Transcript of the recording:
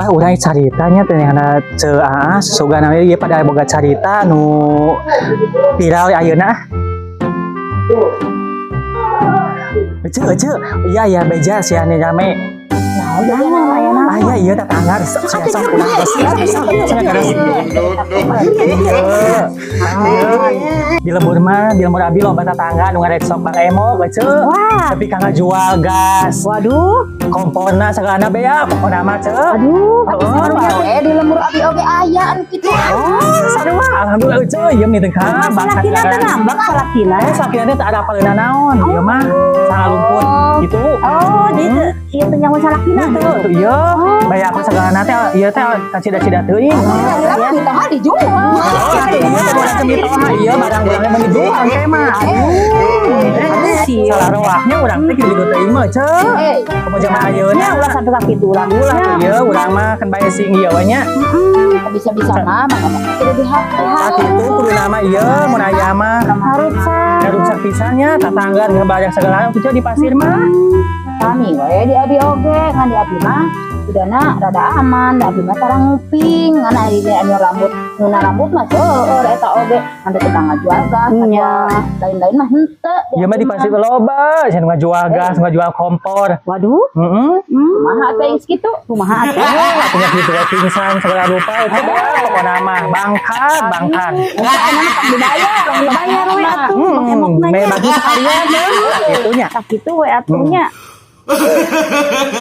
Ah, urang caritanya teh nya, Ceu. Ah, sugan ieu pada boga carita nu viral ayeuna ah. Ceu, Ceu, iya ya, beja sia nih rame. Ah, iya iya, tetangga sok sia, sok urang sok sok sia garis. Iya. Di lembur mah, di lembur abi loba tetangga nu ngarek sok Bang Emo, Ceu. Wah. Tapi kang ngajual gas, Waduh, komporna segalana bea pokona mah, Ceu. Aduh. Oh, Eh, di lembur abi oge aya anu kitu. Oh, sarua, alhamdulillah, Ceu, ieu mah teh ka Salakina teh nambak salakina. Eh, salakina teh teu ada apaleuna naon, ieu mah salah lumpur gitu. Oh, jadi teu ieu teh nyawa salakina. Tuh, tuh ieu, bayar aku segalana teh ieu teh kacida-cida teuing. Lah, mitoha dijual. Oh, atuh ieu teh barang mitoha ieu barang-barangnya mah dijual teh mah. Eh, salah roahnya urang teh kitu teuing mah, Ceu. Eh, Komo zaman ayeuna. Nya ulah sampai ka kitu urang. Ulah tuh ieu urang mah kan bae sing ieu we nya. Bisa-bisa mah maka kudu dihapus. Sakitu kudu nama ieu mun aya mah. Harupsa. Garuksak pisan nya tetangga ngebayar segala itu di pasir mah. Kami we di abi oge, ngan di abi mah sudahna rada aman, di abi mah tara nguping, ngan ari anu rambut, nuna rambut mah seueur eta oge, ngan tukang ngajual gas, Nya. Lain-lain mah henteu. Ieu mah di pasir loba, cenah ngajual gas, ngajual kompor. Waduh. Heeh. Kumaha teh geus kitu? Kumaha atuh? Punya gitu we pingsan segala rupa itu dah pokokna mah bangkat, bangkat. Enggak, anu mah tong dibayar, Tong dibayar we atuh, Bang Emok Me nanya. bagi sekalian ya. Gitu nya. Sakitu we atuh nya.